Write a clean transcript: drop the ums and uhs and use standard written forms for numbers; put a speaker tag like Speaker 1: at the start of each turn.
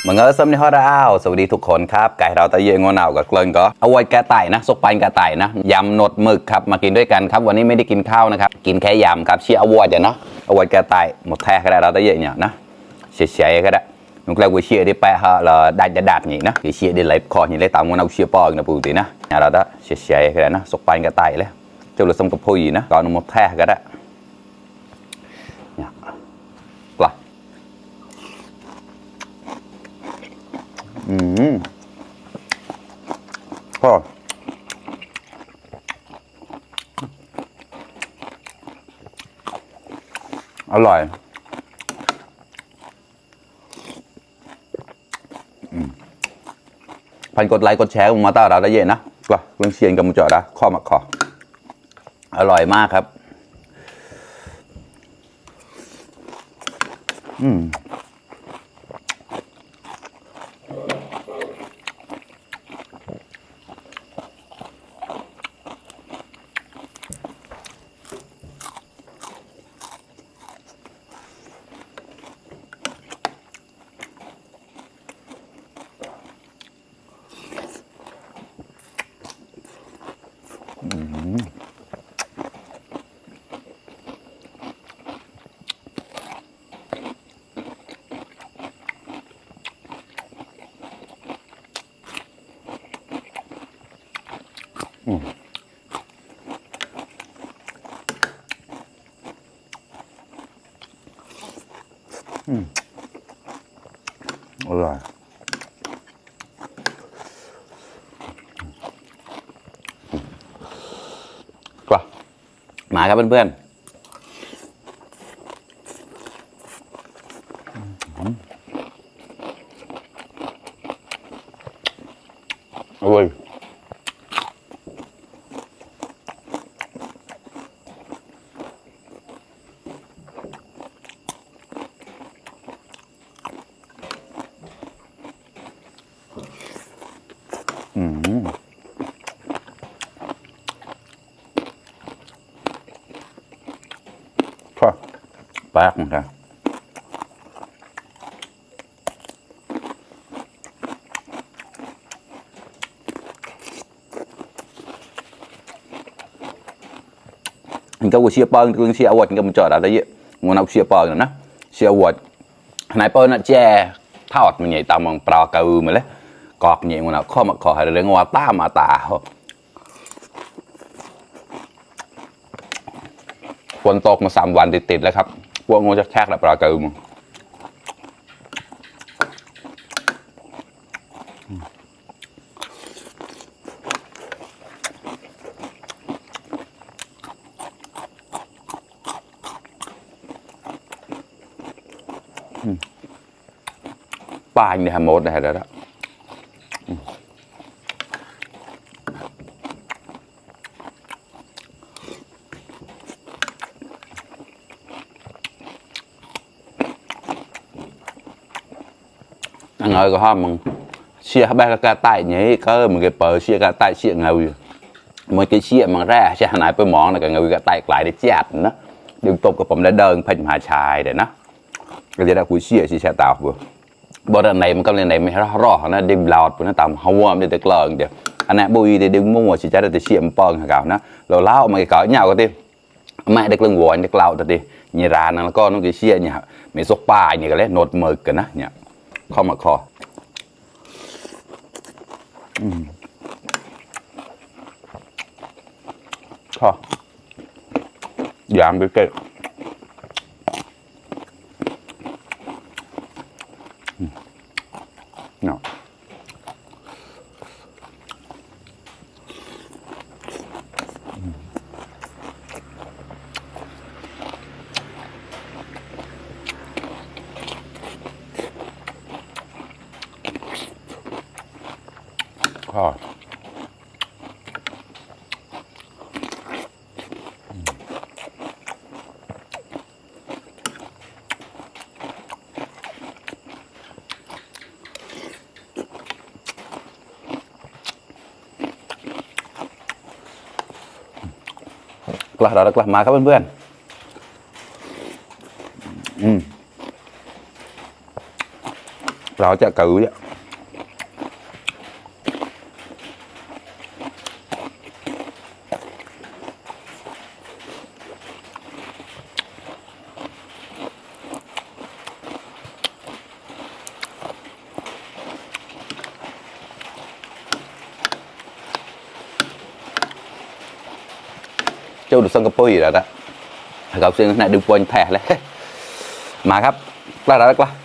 Speaker 1: มันก็ซ้ำในห้อเราสวัสดีทุกคนครับไก่เราตะเยงงอนเอากับเกลือนก็เอาไว้แกะไต่นะซกปันแกะไต่นะยำหนวดหมึกครับมากินด้วยกันครับวันนี้ไม่ได้กินข้าวนะครับกินแค่ยำครับเชี่ยเอาไว้เดี๋ยวนะเอาไว้แกะไต่หมดแท้ก็ได้เราตะเยงเนี่ยนะเฉยๆก็ได้นุ่งแกลกูเชี่ยได้ไปฮะเราได้จะดัดนี่นะเชี่ยได้ไหลคอนี่ได้ตามมันเอาเชี่ยปอกนะปูตินะเราได้เฉยๆก็ได้นะซกปันแกะไต่เลยเจ้าเราส่งกับผู้หญิงนะก่อนหมดแท้ก็ได้เนี่ยปลาก็อร่อยพันกดไลค์กดแชร์มาต้าเราได้เย็นนะก็เรื่องเชียนกับมุจอดะข้อมาขออร่อยมากครับอร่อยก็มาครับเพื่อนๆอร่อยก็แปลกเหมือนกันก็กูเชียร์ปอนกูเชียร์อวดก็มันจอดอะไรเยอะงูนักเชียร์ปอนนะเชียร์อวดนายปอนน่ะแจ้ทอดมันใหญ่ตามมองปลากระอือมาเลยกอกใหญ่งูนักข้อมาขอให้เรื่องว่าตามาตาฝนตกมา3 วันติดๆแล้วครับพวกงูจะแทกแล้วปลากระอือปลาเนี่ยหมดเลยแล้วanh ơi có hôm mừng chia ba cái tay nhảy có một cái bờ chia cái tay chia ngầu một cái chia mà ra chia nàyไปมองนะก็ngầu cái tay lại để chặt nó đừng tụcกับผมได้เดินเพ่นหาชายเดี๋ยวนะก็จะได้คุยเชี่ยชี้ตาบัวบริเวณไหนมันก็เลยไหนไม่รอดนะดิมลอดปุ่นนะตามหัวมันจะเกลือเดี๋ยวอันนี้บุยเดี๋ยวดึงมั่วชี้จะได้เชี่ยมปองหาเก่านะเราเล่ามาเก่าเงาก็ดิแม่เด็กเรื่องวัวเด็กเล่าแต่ดิยีรานะแล้วก็น้องกี่เชี่ยเนี่ยไม่ซกปลาเนี่ยก็เลยโนดมือกันนะเนี่ยข้อมาคอยามไปเก็บเนาะก็กลับเรากลับมาครับเพื่อนๆ เราจะcử vậy châu được Singapore rồi đó gặp xuyên này đừng quên thẻ lấy màครับได้แล้วกว่า